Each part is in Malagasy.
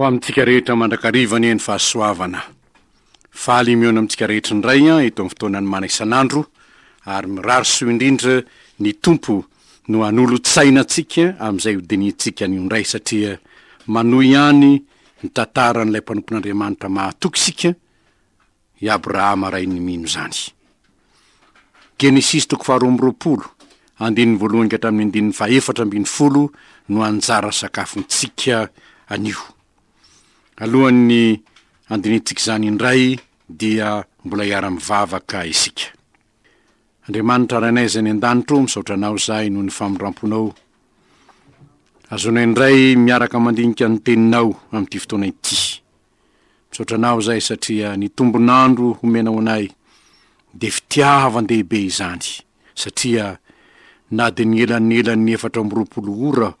Ho amintsika rehetra mandrakariva anie ny fahasoavana. Faly mihaona amintsika rehetra indray eto amin'ny fotoanan'ny mana isan'andro ary mirary soa indrindra ny Tompo no hanolo-tsaina antsika amin'izay ho dinihintsika anio indray satria manohy ihany ny tantaran'ilay mpanompon'Andriamanitra mahatoky isika i Abrahama rain'ny mino izany. Genesisy toko faharoa amby roapolo, andininy voalohany ka hatramin'ny andininy fahaefatra ambin'ny folo no anjara sakafontsika anio. Alohan'ny handinihintsika izany indray dia mbola hiara-mivavaka isika. Andriamanitra Rainay izay any an-danitra ô, misaotra Anao izahay noho ny famindram-ponao. Azonay indray miaraka mandinika ny Teninao amin'ity fotoana ity. Misaotra anao izahay satria ny tombon'andro homenao anay dia fitiavan-dehibe izany satria na dia ny elanelan'ny 24 ora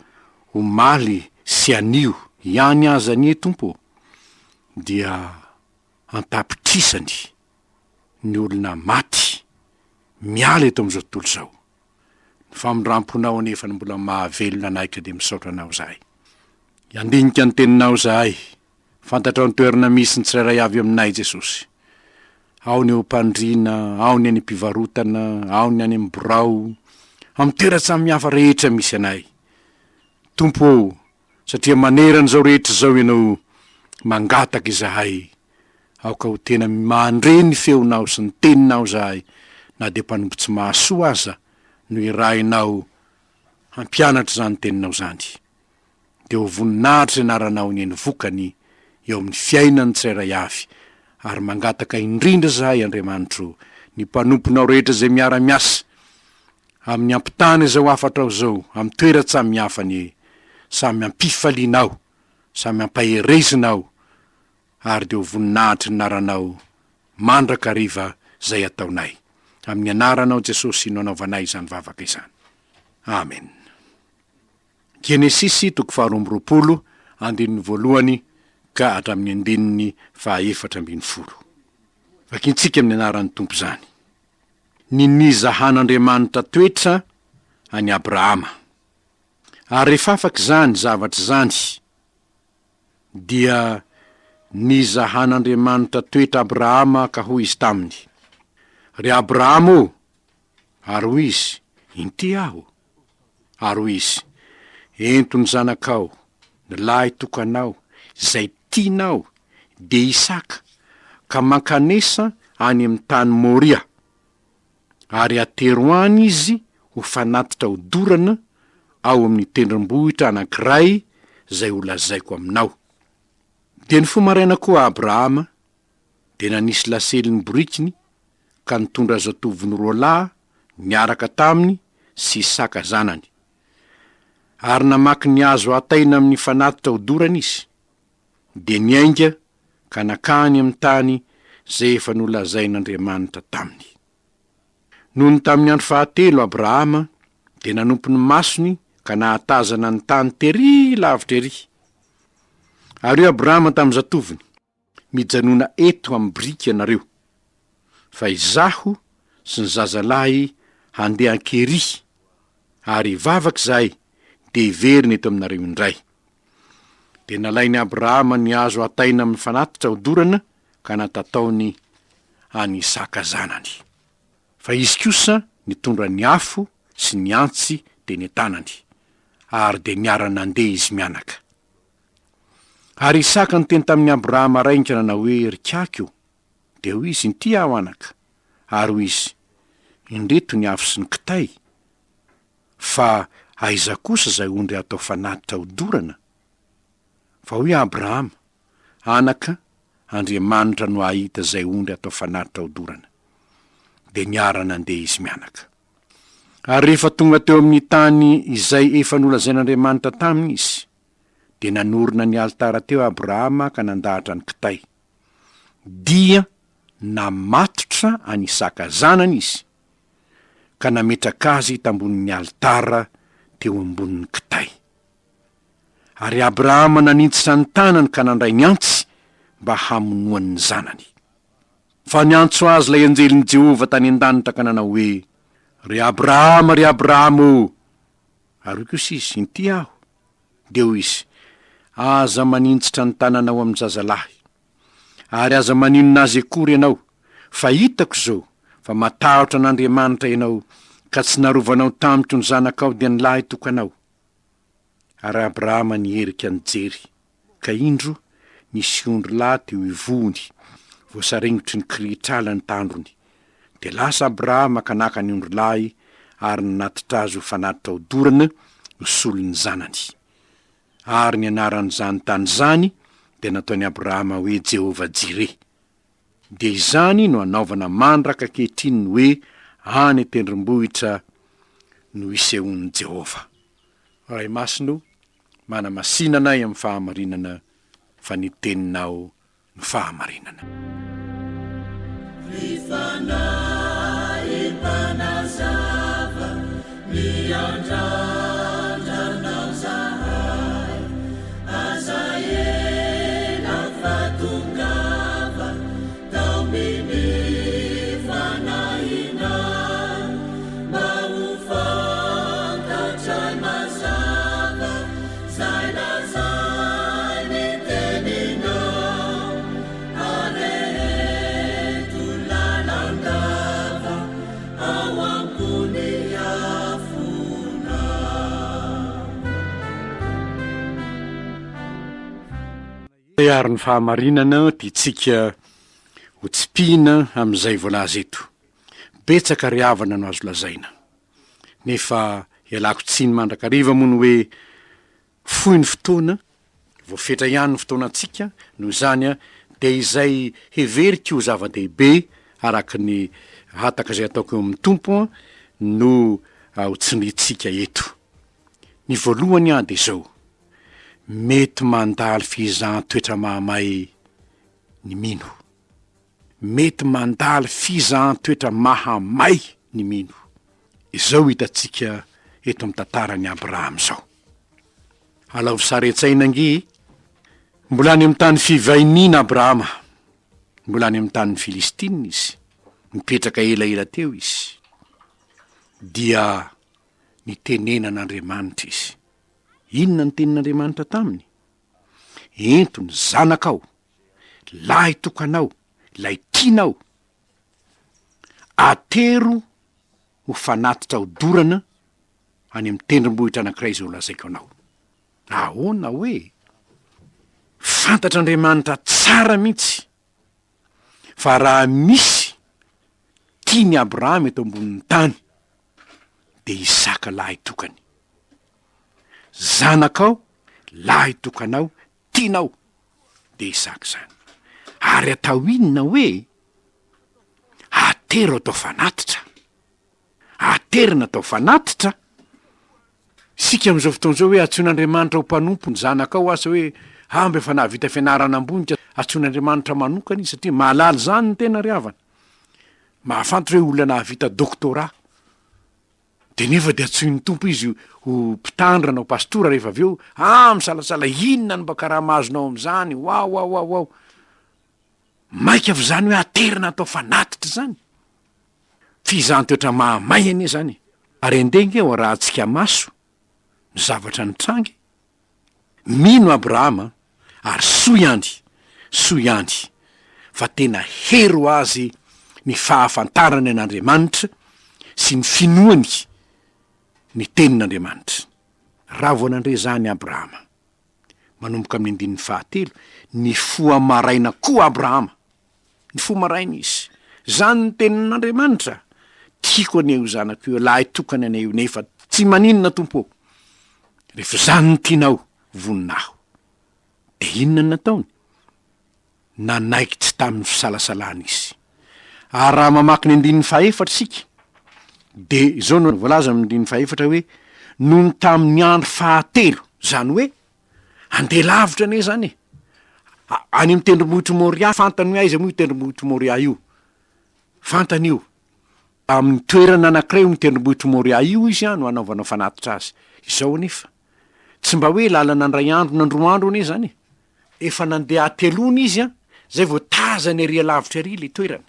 omaly sy anio ihany aza anie Tompo ô dia an-tapitrisany ny olona maty miala eto amin'izao tontolo izao. Ny famindram-ponao anefa no mbola mahavelona anay ka dia misaotra anao izahay. Handinika ny teninao izahay. Fantatrao ny toerana misy ny tsirairay avy aminay Jesosy. Ao ny eo am-pandriana, ao ny any am-pivarotana, ao ny any amin'ny birao, amin'ny toeran-tsamihafa rehetra misy anay. Tompo ô, satria manerana izao rehetra izao Ianao, mangataka izahay, aoka ho tena mandre ny feonao sy ny teninao izahay, na dia mpanompo tsy mahasoa aza no irahinao hampianatra izany teninao izany. Dia ho voninahitry ny anaranao anie ny vokany eo amin'ny fiainan'ny tsirairay avy, ary mangataka indrindra izahay, Andriamanitro, ny mpanomponao rehetra izay miara-miasa amin'ny hampitana izao hafatrao izao amin'ny toeran-tsamihafa anie, samy ampifalianao, samy ampaherezinao, ary dia ho voninahitry ny anaranao mandrakariva izay ataonay. Amin'ny anaranao Jesosy no anaovanay izany vavaka izany. Amen. Genesisy toko faharoa amby roapolo, andininy voalohany ka hatramin'ny andininy fahaefatra ambin'ny folo. Vakintsika amin'ny anaran'ny Tompo izany. Ny nizahan'Andriamanitra toetra an'i Abrahama. Ary rehefa afaka izany zavatra izany, dia nizahan'Andriamanitra toetra Abrahama ka hoy Izy taminy, Ry Abrahama ô! Ary hoy Izy, Inty aho. Ary hoy Izy, Ento ny zanakao, ny lahy tokanao, izay tianao, dia Isaka, ka mankanesa any amin'ny tany Moria, ary atero any izy ho fanatitra hodorana ao amin'ny tendrombohitra anankiray izay holazaiko aminao. Dia nifoha maraina koa Abrahama, dia nanisy lasely ny borikiny ka nitondra zatovony roa lahy niaraka taminy sy Isaka zanany. Ary namaky ny hazo hataina amin'ny fanatitra hodorana izy, dia niainga ka nankany amin'ny tany izay efa nolazain'Andriamanitra taminy. Nony tamin'ny andro fahatelo Abrahama dia nanompo ny masony ka nahatazana ny tany tery lavitra ery. Ary hoy Abrahama tamin'ny zatovony, Mijanona eto amin'ny biriky ianareo, fa izaho sy ny zazalahy handeha an-kery, ary hivavaka izahay, dia hiverina eto aminareo indray. Dia nalain'i Abrahama ny hazo hataina amin'ny fanatitra hodorana ka natataony an'i Isaka zanany. Fa izy kosa nitondra ny afo sy ny antsy teny an-tanany, ary dia niara-nandeha izy mianaka. Ary Isaka niteny tamin'i Abrahama rainy ka nanao hoe, Ry kaky ô! Dia hoy izy, Inty aho, anaka. Ary hoy izy, Indreto ny afo sy ny kitay, fa aiza kosa izay ondry hatao fanatitra hodorana? Fa hoy Abrahama, Anaka, Andriamanitra no hahita izay ondry hatao fanatitra hodorana. Dia niara-nandeha izy mianaka. Ary rehefa tonga teo amin'ny tany izay efa nolazain'Andriamanitra taminy izy, dia nanorina ny alitara teo Abrahama ka nandahatra ny kitay. Dia namatotra an'i Isaka zanany izy, ka nametraka azy tambonin'ny alitara teo ambonin'ny kitay. Ary Abrahama naninjitra ny tanany ka nandray ny antsy mba hamonoany ny zanany. Fa niantso azy ilay anjelin'i Jehovah tany an-danitra ka nanao hoe, Ry Abrahama, ry Abrahama ô! Ary hoy kosa izy, Inty aho. Dia hoy izy, Aza maninjitra ny tananao amin'ny zazalahy, ary aza maninona azy akory ianao, fa hitako izao fa matahotra an'Andriamanitra ianao, ka tsy narovanao tamiko ny zanakao dia ny lahy tokanao. Ary Abrahama niherika nijery, ka indro, nisy ondry lahy teo ivohony, voasaringotry ny kirihitrala ny tandrony. Dia lasa Abrahama ka naka ny ondry lahy ary nanatitra azy ho fanatitra hodorana ho solon'ny zanany. Ary ny anaran'izany tany izany dia nataon'i Abrahama hoe Jehovah-Jire. Dia izany no anaovana mandraka ankehitriny ny hoe any an-tendrombohitra no isehoan'i Jehovah. Ray Masina o, manamasina anay amin'ny fahamarinana fa ny Teninao no fahamarinana. Ry Fanahy Mpanazava, miandrandra Anao zahay, aza ela fa tongava, taomin'ny Fanahinao, mba ho fantatray mazava zay lazain'ny Teninao, areheto lalandava ao am-pon'ny afonao. Ary ny fahamarinana tiantsika ho tsipihina amin'izay voalaza eto. Betsaka ry havana no azo lazaina. Nefa ialako tsiny mandrakariva moa ny hoe fohy ny fotoana, voafetra ihany ny fotoanantsika, noho izany dia izay heveriko ho zava-dehibe araka ny hataka izay ataoko eo amin'ny Tompo no ho tsindrintsika eto. Ny voalohany dia izao, mety mandalo fizahan-toetra mahamay ny mino. Mety mandalo fizahan-toetra mahamay ny mino. Izao hitantsika eto amin'ny tantaran'i Abrahama izao. Alaovy sary an-tsaina ange e! Mbola any amin'ny tany fivahiniana Abrahama. Mbola any amin'ny tanin'ny Filistina izy. Nipetraka elaela teo izy. Dia nitenenan'Andriamanitra izy. Inona ny tenin'Andriamanitra taminy? Ento ny zanakao, lahy tokanao, ilay tianao, atero ho fanatitra hodorana any amin'ny tendrombohitra anankiray izay holazaiko anao. Ahoana hoe? Fantatr'Andriamanitra tsara mihitsy fa raha misy tian'i Abrahama eto ambonin'ny tany, dia Isaka lahy tokany. Zanakao, lahy tokanao, tianao, dia Isaka izany. Ary atao inona hoe atero atao fanatitra? Aterina atao fanatitra? Isika amin'izao fotoana izao hoe antsoin'Andriamanitra ho mpanompo ny zanakao asa hoe ah mba efa nahavita fianarana ambony ka antsoin'Andriamanitra manokana izy satria mahalala izany ny tena ry havana. Mahafantatra hoe olona nahavita doctorat. Dia nefa dia antsoin'ny Tompo izy ho mpitandrina, ho pastora rehefa avy eo, ah misalasala inona no mba karama azonao amin'izany, waw waw waw waw. Maika fa izany hoe aterina atao fanatitra izany. Fizahan-toetra mahamay anie izany e! Ary andeha ange ho arahantsika maso ny zavatra nitranga e! Mino Abrahama ary soa ihany, soa ihany fa tena hery ho azy ny fahafantarany an'Andriamanitra sy ny finoany ny tenin'Andriamanitra. Raha vao nandre izany Abrahama, manomboka amin'ny andininy fahatelo, nifoha maraina koa Abrahama, Nifoha maraina izy. Izany ny tenin'Andriamanitra. Tiako anie io zanako io, lahy tokana anie io, nefa tsy maninona Tompo ô. Rehefa izany no tianao, vonona aho. Dia inona no nataony? Nanaiky tsy tamin'ny fisalasalana izy. Ary raha mamaky ny andininy fahefatra isika, dia izao no voalaza amin'ny andininy fahefatra hoe, nony tamin'ny andro fahatelo, izany hoe, Handeha lavitra anie izany e! Any amin'ny tendrombohitr'i Moria, fantany hoe aiza moa io tendrombohitr'i Moria io. Fantany io. Amin'ny toerana anankiray io amin'ny tendrombohitr'i Moria io izy no hanaovana fanatitra azy. Izao anefa, tsy mba hoe lalana indray andro na indroa andro anie izany e! Efa nandeha hateloana izy an, izay vao tazany ery alavitra ery ilay toerana.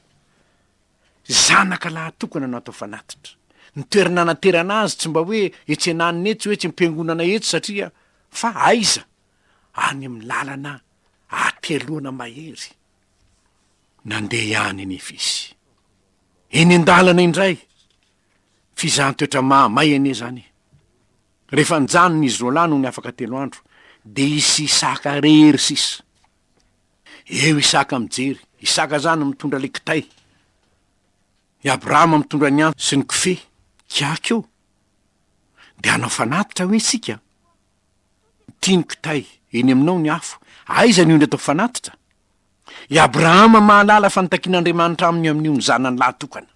Zanaka lahatokana no atao fanatitra. Ny toerana anaterana azy tsy mba hoe etsy ananona etsy, hoe etsy am-piangonana etsy satria fa aiza? Any amin'ny lalana hateloana mahery. Nandeha ihany anefa izy. Eny an-dalana indray, fizahan-toetra mahamay anie izany e. Rehefa nijanona izy roalahy nony afaka telo andro, dia i Sisaka irery sisa. Eo Isaka mijery, Isaka izany mitondra ilay kitay, i Abrahama mitondra ny antsy sy ny kofehy, kiaka eo. Dia hanao fanatitra hoe isika? Ity ny kitay, eny aminao ny afo, aiza ny ondry atao fanatitra? I Abrahama mahalala fa nitakian'Andriamanitra aminy amin'io ny zanany lahy tokana.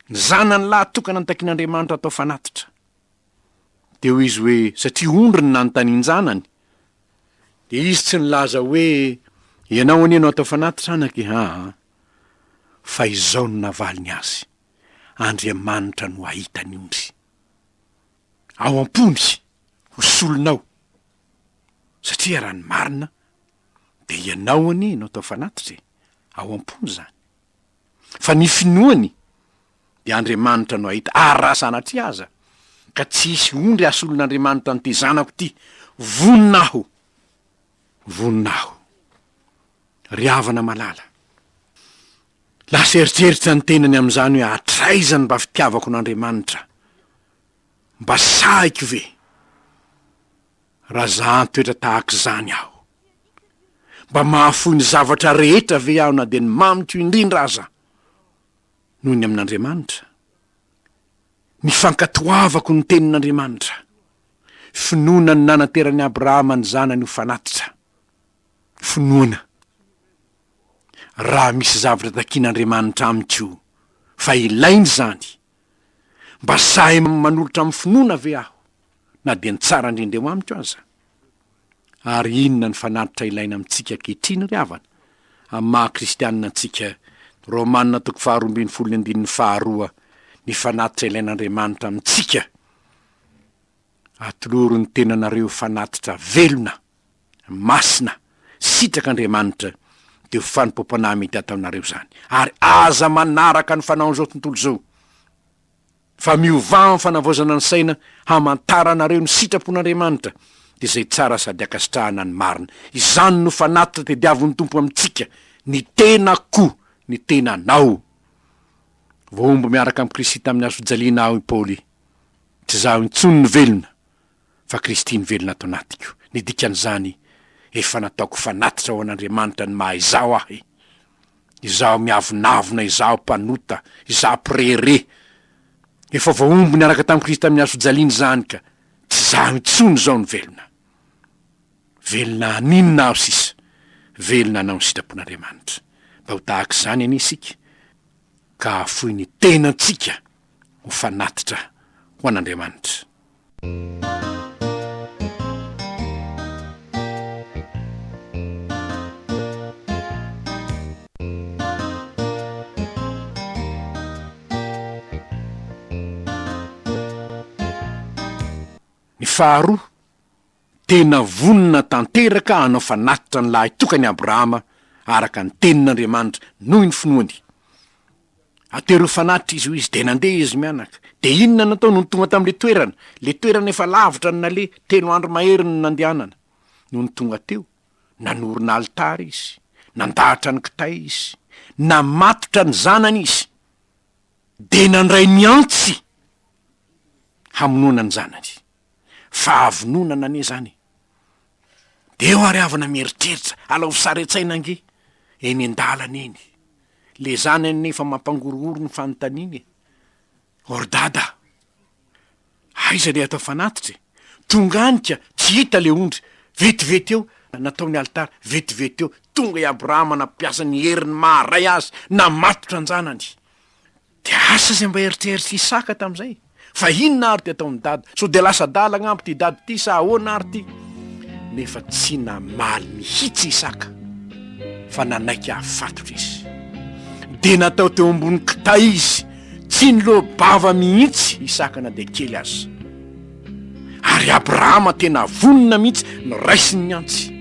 Ny zanany lahy tokana nitakian'Andriamanitra atao fanatitra. Dia hoy izy hoe, satria ondry no nanontanian-janany, dia izy tsy nilaza hoe, ianao anie no atao fanatitra anaka e, aa. Fa izao no navaliny azy, Andriamanitra no hahita ny ondry. Ao am-pony, ho solonao. Satria raha ny marina, dia ianao anie no atao fanatitra e, ao am-pony izany. Fa ny finoany dia Andriamanitra no hahita, ary raha sanatria aza ka tsy hisy ondry hasolon'Andriamanitra an'ity zanako ity, vonona aho, vonona aho. Ry havana malala, lasa eritreritra ny tenany amin'izany hoe hatraiza ny mba fitiavako an'Andriamanitra, mba sahiko ve raha zahan-toetra tahaka izany aho? Mba mahafoy ny zavatra rehetra ve aho na dia ny mamiko indrindra aza noho ny amin'Andriamanitra? Ny fankatoavako ny tenin'Andriamanitra, finoana ny nanateran'i Abrahama ny zanany ho fanatitra, finoana raha misy zavatra takian'Andriamanitra amiko fa ilaina izany, mba sahy manolotra amin'ny finoana ve aho na dia ny tsara indrindra eo amiko aza? Ary inona ny fanatitra ilaina amintsika ankehitriny ry havana, amin'ny maha kristianina antsika? Romana toko faharoa ambin'ny folo ny andininy faharoa, ny fanatitra ilain'Andriamanitra amintsika. Atolory ny tenanareo fanatitra velona, masina, sitrak'Andriamanitra, dia ho fanompoam-panahy mety hataonareo izany. Ary aza manaraka ny fanaon'izao tontolo izao. Fa miovà amin'ny fanavaozana ny saina hamantaranareo ny sitrapon'Andriamanitra, dia izay tsara sady ankasitrahana ny marina. Izany no fanatitra tediavin'ny Tompo amintsika, ny tenako, ny tenanao. Voahombo miaraka amin'i Kristy tamin'ny hazo fijaliana aho, i Paoly. Tsy izaho intsony no velona, fa Kristy no velona ato anatiko. Ny dikan'izany, efa nataoko fanatitra ho an'Andriamanitra ny maha izaho ahy. Izaho miavonavona, izaho mpanota, izaho mpirehareha. Efa voahombo niaraka tamin'i Kristy tamin'ny hazo fijaliana izany ka tsy izaho intsony izao no velona. Velona haninona aho sisa? Velona hanao ny sitrapon'Andriamanitra. Mba ho tahaka izany anie isika ka hahafoy ny tenantsika ho fanatitra ho an'Andriamanitra. Ny faharoa, tena vonona tanteraka hanao fanatitra ny lahy tokany Abrahama araka ny tenin'Andriamanitra noho ny finoany. Atero fanatitra izy hoy izy, dia nandeha izy mianaka. Dia inona no natao nony tonga tamin'ilay toerana? Ilay toerana efa lavitra no naleha, telo andro mahery no nandehanana. Nony tonga teo, nanorina alitara izy, nandahatra ny kitay izy, namatotra ny zanany izy, dia nandray ny antsy hamonoana ny zanany. Fahavononana anie izany e! Dia eo ary havana mieritreritra, alaovy sary an-tsaina ange, eny an-dalana eny. Le zany anie efa mampangorohoro ny fanontaniana e! O ry dada a! Aiza le atao fanatitra e? Tonga any ka, tsy hita le ondry, vetivety eo, natao ny alitara, vetivety eo, tonga i Abrahama nampiasa ny heriny maha ray azy, namatotra an-janany. Dia asa izay mba eritreritr'i Isaka tamin'izay, fa inona ary ty ataon'i dada? Sao dia lasa adala angamba ity dada ity sa ahoana ary ity? Nefa tsy namaly mihitsy Isaka fa nanaiky hahafatotra izy. Dia natao teo ambony kitay izy, tsy niloa-bava mihitsy Isaka na dia kely aza. Ary Abrahama tena vonona mihitsy noraisiny ny antsy.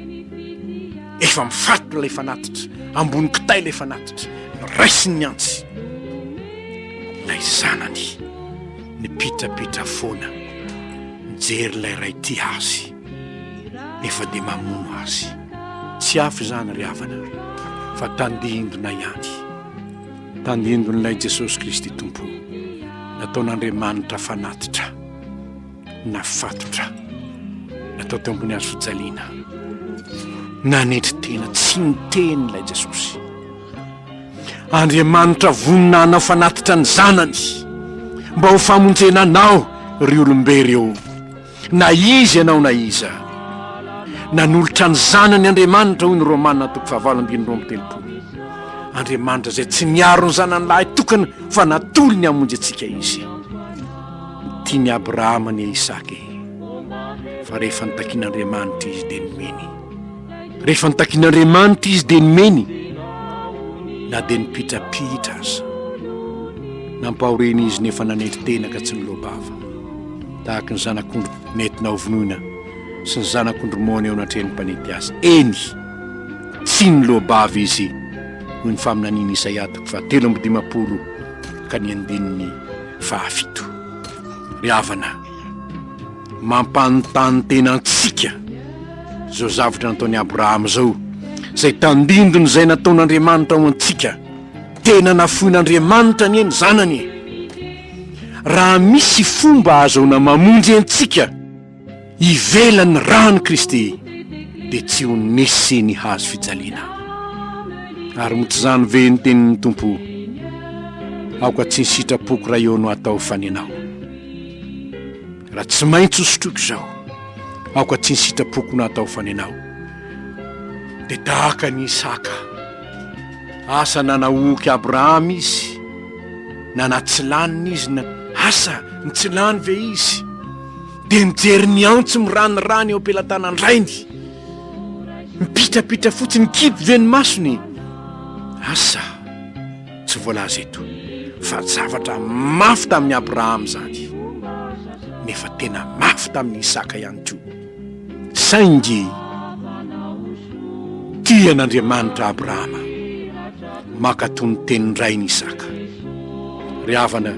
Efa mifatotra ilay fanatitra, ambony kitay ilay fanatitra, noraisiny ny antsy. Ilay zanany nipitrapitra foana, nijery ilay ray tia azy. Nefa dia mamono azy. Tsy hafa izany ry havana fa tandindona ihany. Tandindon'ilay Jesosy Kristy Tompo nataon'Andriamanitra fanatitra nafatotra natao teo ambony hazo fijaliana. Nanetry tena tsy niteny ilay Jesosy. Andriamanitra vonona hanao fanatitra ny zanany mba ho famonjena anao ry olombery ô. Na iza ianao na iza. Nanolotra ny Zanany Andriamanitra, hoy ny Romana toko fahavalo ambin'ny 32. Andriamanitra izay tsy niaro ny Zanany lahy tokana fa natolony hamonjy antsika Izy. Tian'i Abrahama anie Isaka e! Fa rehefa nitakian'Andriamanitra izy dia nomeny. Rehefa nitakian'Andriamanitra izy dia nomeny, na dia nipitrapitra aza. Nampahoriana izy nefa nanetry tena ka tsy niloa-bava. Tahaka ny zanak'ondry nentina hovonoina sy ny zanak'ondry moana eo anatrehan'ny mpanety azy. Eny, tsy niloa-bava izy, hoy ny faminanian'i Isaia toko fahatelo amby dimampolo ka ny andininy fahafito. Ry havana, mampanontany tena antsika izao zavatra nataon'i Abrahama izao, izay tandindon'izay nataon'Andriamanitra ho antsika. Tena nafoin'Andriamanitra anie ny Zanany e! Raha misy fomba ahazoana mamonjy antsika ivelan'ny ran'i Kristy, dia tsy ho nisy ny hazo fijaliana. Ary moa tsy izany ve ny tenin'ny Tompo? Aoka tsy ny sitrapoko raha eo no atao fa ny anao. Raha tsy maintsy hosotroiko izao, aoka tsy ny sitrapoko no atao fa ny anao. Dia tahaka an'i Isaka. Asa nanahoky Abrahama izy, na natsilaniny izy, na asa nitsilany ve izy? Dia nijery ny antsy miranirany eo am-pelatanan-drainy. Mipitrapitra fotsiny, nikipy ve ny masony? Asa, tsy voalaza eto fa zavatra mafy tamin'i Abrahama izany, nefa tena mafy tamin'i Isaka ihany koa. Saingy tia an'Andriamanitra Abrahama, mankatò ny tenin-drainy Isaka. Ry havana,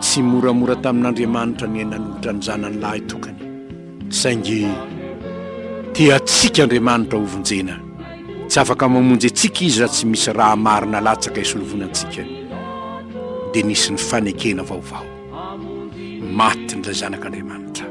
tsy moramora tamin'Andriamanitra ny nanolotra ny zanany lahy tokana. Saingy tia antsika Andriamanitra hovonjena. Tsy afaka mamonjy antsika Izy raha tsy misy rà marina latsaka hisolovoana antsika. Dia nisy ny fanekena vaovao. Maty ilay Zanak'Andriamanitra.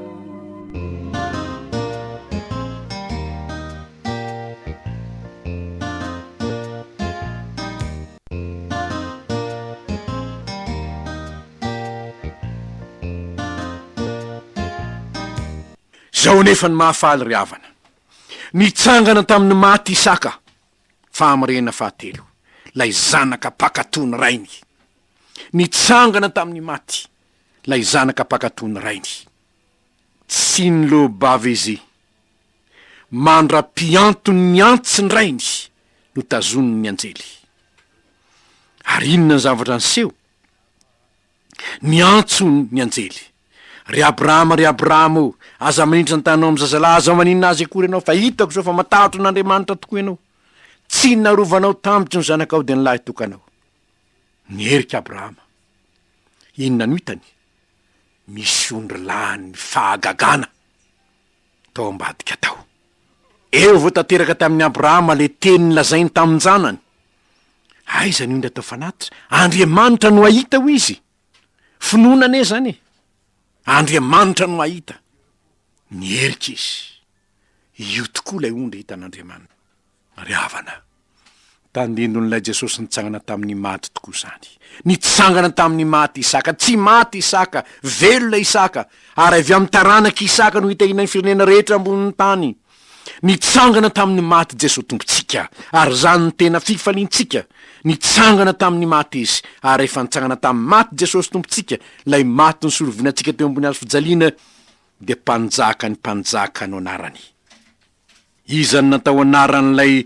Izao anefa no mahafaly ry havana, Nitsangana tamin'ny maty Isaka, fahamariana fahatelo, ilay zanaka mpankatò ny rainy. Nitsangana tamin'ny maty ilay zanaka mpankatò ny rainy. Tsy niloa-bava izy mandra-pianton'ny antsin-drainy notazonin'ny anjely. Ary inona ny zavatra niseho? Niantso ny anjely, Ry Abrahama, ry Abrahama ô, aza manindry ny tananao amin'ny zazalahy, aza maninona azy akory ianao, fa hitako izao fa matahotra an'Andriamanitra tokoa ianao. Tsy narovanao tamiko ny zanakao dia ny lahy tokanao. Niherika Abrahama. Inona no hitany? Misy ondrilahin'ny fahagagana tao ambadika tao. Eo vao tanteraka tamin'i Abrahama ilay teny nolazainy tamin-janany. Aiza ny ondry atao fanatitra? Andriamanitra no hahita hoy izy. Finoana anie izany e. Andriamanitra no hahita. Niherika izy. Io tokoa ilay ondry hitan'Andriamanitra. Ry havana, tandindon'ilay Jesosy nitsangana tamin'ny maty tokoa izany. Nitsangana tamin'ny maty Isaka. Tsy maty Isaka, velona Isaka, ary avy amin'ny taranak'i Isaka no hitahiana ny firenena rehetra ambonin'ny tany. Nitsangana tamin'ny maty Jesoa Tompontsika, ary izany no tena fifaliantsika. Nitsangana tamin'ny maty Izy, ary rehefa nitsangana tamin'ny maty Jesosy Tompontsika, ilay maty nisolo voina antsika teo ambony hazo fijaliana, dia Mpanjakan'ny mpanjaka no anarany. Iza no natao anaran'ilay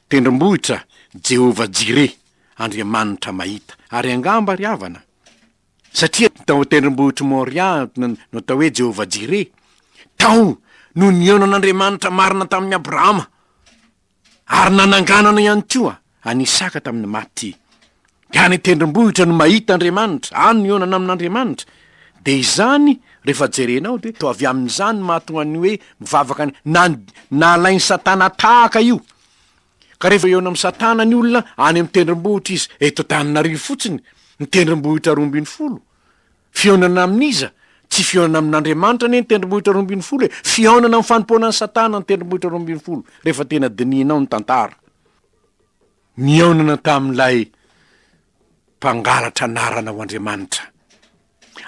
tendrombohitra? Jehovah Jireh, Andriamanitra mahita. Ary angamba, ry havana, Satria tao an-tendrombohitr'i Moria no atao hoe Jehovah Jireh. Tao no nihaonan'Andriamanitra marina tamin'i Abrahama, ary nananganana ihany koa an'i Isaka tamin'ny maty. Dia any an-tendrombohitra no mahita Andriamanitra, any no hihaonana amin'Andriamanitra. Dia izany Rehefa jerenao dia toa avy amin'izany no mahatonga ny hoe mivavaka any, na nalain'i Satana tahaka io. Ka rehefa hihaona amin'i Satana ny olona, any amin'ny tendrombohitra izy, eto Antananarivo fotsiny, ny tendrombohitra 12. Fihaonana amin'iza? Tsy fihaonana amin'Andriamanitra anie ny tendrombohitra 12 e! Fihaonana amin'ny fanompoana an'i Satana ny tendrombohitra 12, rehefa tena dinihinao ny tantara. Nihaonana tamin'ilay mpangalatra anarana ho Andriamanitra.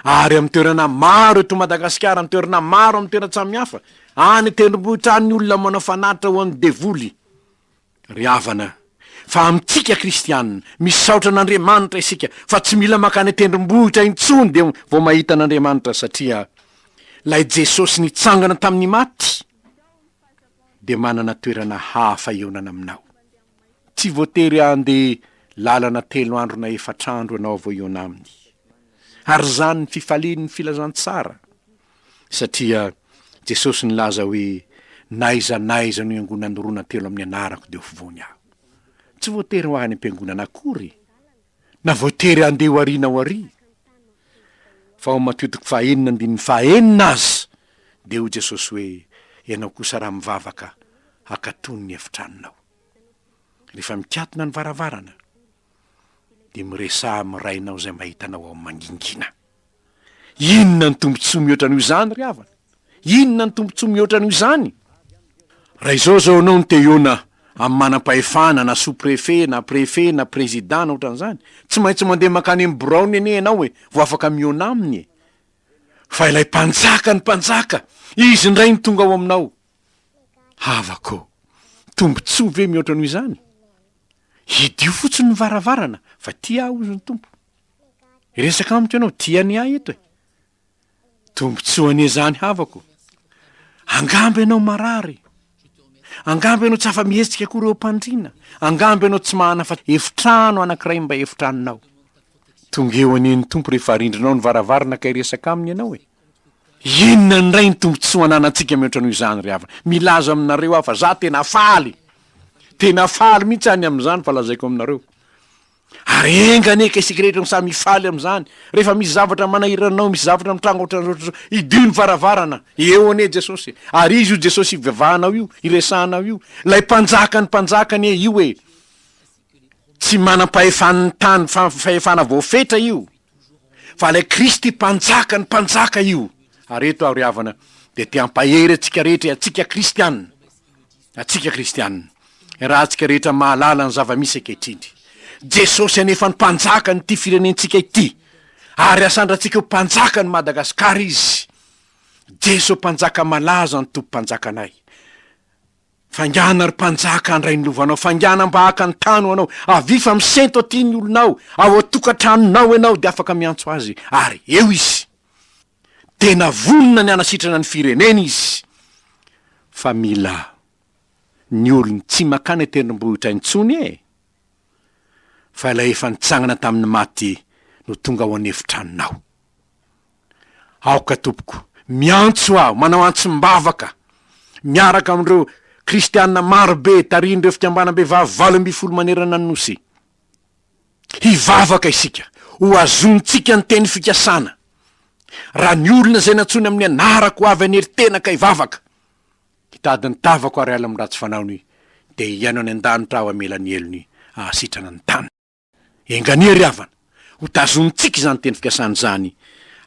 Ary amin'ny toerana maro eto Madagasikara, amin'ny toerana maro amin'ny toeran-tsamihafa, any an-tendrombohitra any ny olona manao fanatitra ho an'ny devoly. Ry havana, fa amintsika kristianina, misaotra an'Andriamanitra isika fa tsy mila mankany an-tendrombohitra intsony dia vao mahita an'Andriamanitra satria ilay Jesosy nitsangana tamin'ny maty dia manana toerana hafa hihaonana aminao. Tsy voatery handeha lalana telo andro na efatra andro ianao vao hihaona aminy. Ary izany ny fifalian'ny filazantsara. Satria Jesosy nilaza hoe, N'aiza n'aiza no iangonan'ny roa na telo amin'ny anarako dia ho afovoany aho. Tsy voatery ho any am-piangonana akory, na voatery handeha ho ary na ho ary. Fa ao Matio toko fahaenina andininy fahaenina aza dia hoy Jesosy hoe, Ianao kosa raha mivavaka, hakatony ny efitranonao. Rehefa mikatona ny varavarana, dia miresaha amin'ny Rainao izay mahita anao ao mangingina. Inona ny tombontsoa mihoatra noho izany ry havana? Inona ny tombontsoa mihoatra noho izany? Raha izao izao ianao no te hihaona amin'ny manam-pahefana na sous-préfet na préfet na président na ohatran'izany, tsy maintsy mandeha mankany amin'ny biraony anie ianao e, vao afaka mihaona aminy e. Fa ilay mpanjaka ny mpanjaka, izy indray no tonga ao aminao. Havako, tombontsoa ve mihoatra noho izany? Hidio fotsiny ny varavarana fa tia ahy hozy ny Tompo. Hiresaka amiko ianao, tia ny ahy eto e. Tombontsoa anie izany havako. Angamba ianao marary. Angamba ianao tsy afa-mihetsika akory eo am-pandriana. Angamba ianao tsy manana fa efitrano anankiray mba efitranonao. Tonga eo anie ny Tompo rehefa arindrinao ny varavarana ka hiresaka aminy ianao e. Inona indray ny tombontsoa ananantsika mihoatra noho izany ry havana? Milaza aminareo aho fa za tena faly. Tena faly mihitsy aho ny amin'izany fa lazaiko aminareo. Ary enga anie ka isika rehetra no samy hifaly amin'izany. Rehefa misy zavatra manahirana anao, misy zavatra mitranga ohatran'izao ohatran'izao, hidio ny varavarana. Eo anie Jesosy e. Ary Izy io Jesosy ivavahanao io, iresahanao io. Ilay Mpanjakan'ny mpanjaka anie io e. Tsy manam-pahefan'ny tany, fahefana voafetra io. Fa ilay Kristy Mpanjakan'ny mpanjaka io. Ary eto aho ry havana dia te hampahery antsika rehetra, antsika kristiana. Antsika kristiana. Iarahantsika rehetra mahalala ny zava-misy ankehitriny. Jesosy anefa ny mpanjakan'ity firenentsika ity. Ary asandrantsika ho mpanjakan'i Madagasikara izy. Jeso mpanjaka malaza ny tompo mpanjakanay. Faingàna ry mpanjaka handray ny lovanao, faingàna mba haka ny tany ho anao, avia fa misento aty ny olonao, ao an-tokantranonao ianao dia afaka miantso azy, ary eo izy. Tena vonona ny hanasitrana ny firenena izy, fa mila ny olony tsy makany an-tendrombohitra intsony e! Fa ilay efa nitsangana tamin'ny maty no tonga ao an'efitranonao. Aoka tompoko, miantso aho, manao antsom-bavaka miaraka amin'ireo kristiana marobe tarihin'ireo fikambanam-behivavy 18 manerana ny Nosy. Hivavaka isika, ho azontsika ny teny fikasana. Raha ny olona izay nantsoiny amin'ny anarako ho avy hanery tena ka hivavaka, hitady ny tavako ary hiala amin'ny ratsy fanaony, dia hihaino any an-danitra aho hamela ny helony hahasitrana ny tany. Enga anie ry havana, ho tazonintsika izany teny fikasana izany,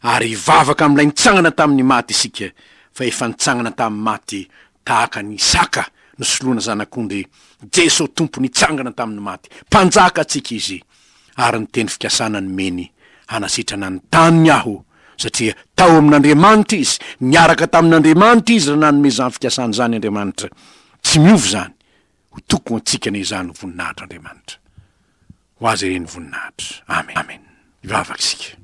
ary hivavaka amin'ilay nitsangana tamin'ny maty isika, fa efa nitsangana tamin'ny maty tahaka an'i Isaka nosoloana zanak'ondry, Jeso Tompo nitsangana tamin'ny maty, Mpanjaka antsika Izy, ary ny teny fikasana nomeny hanasitrana ny taniny aho, satria tao amin'Andriamanitra Izy, niaraka tamin'Andriamanitra Izy raha nanome izany fikasana izany Andriamanitra, tsy miova izany, Ho toko ho antsika anie izany ho voninahitr'Andriamanitra. Ho Azy ireny voninahitra. Amen. Amen. Hivavaka isika.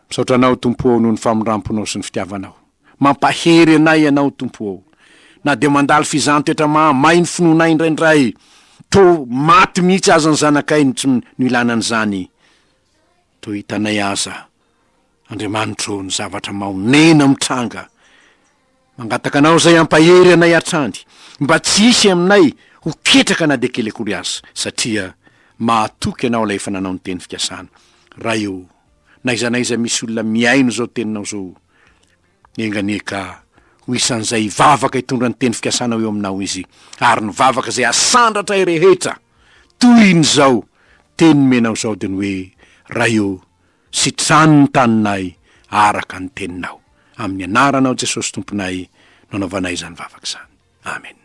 Misaotra Anao Tompo ô noho ny famindramponao sy ny fitiavanao. Mampahery anay Ianao Tompo ô. Na dia mandalo fizahan-toetra mahamay ny finoanay indraindray, toa maty mihitsy aza ny zanakay no tsy no ilana an'izany. Toa hitanay aza Andriamanitro ô ny zavatra mahonena mitranga. Mangataka Anao izay hampahery anay hatrany mba tsy hisy aminay ho ketraka na dia kely akory aza satria mahatoky Ianao ilay efa nanao ny teny fikasana. Ray ô, n'aiza n'aiza misy olona mihaino izao teninao izao, Enga anie ka ho isan'izay hivavaka hitondra ny teny fikasana ho eo aminao izy, ary ny vavaka izay hasandratray rehetra toy ny izao teny nomenao izao dia ny hoe, Ray ô, sitrano ny taninay araka ny teninao. Amin'ny anaranao Jesosy Tomponay no anaovanay izany vavaka izany. Amena.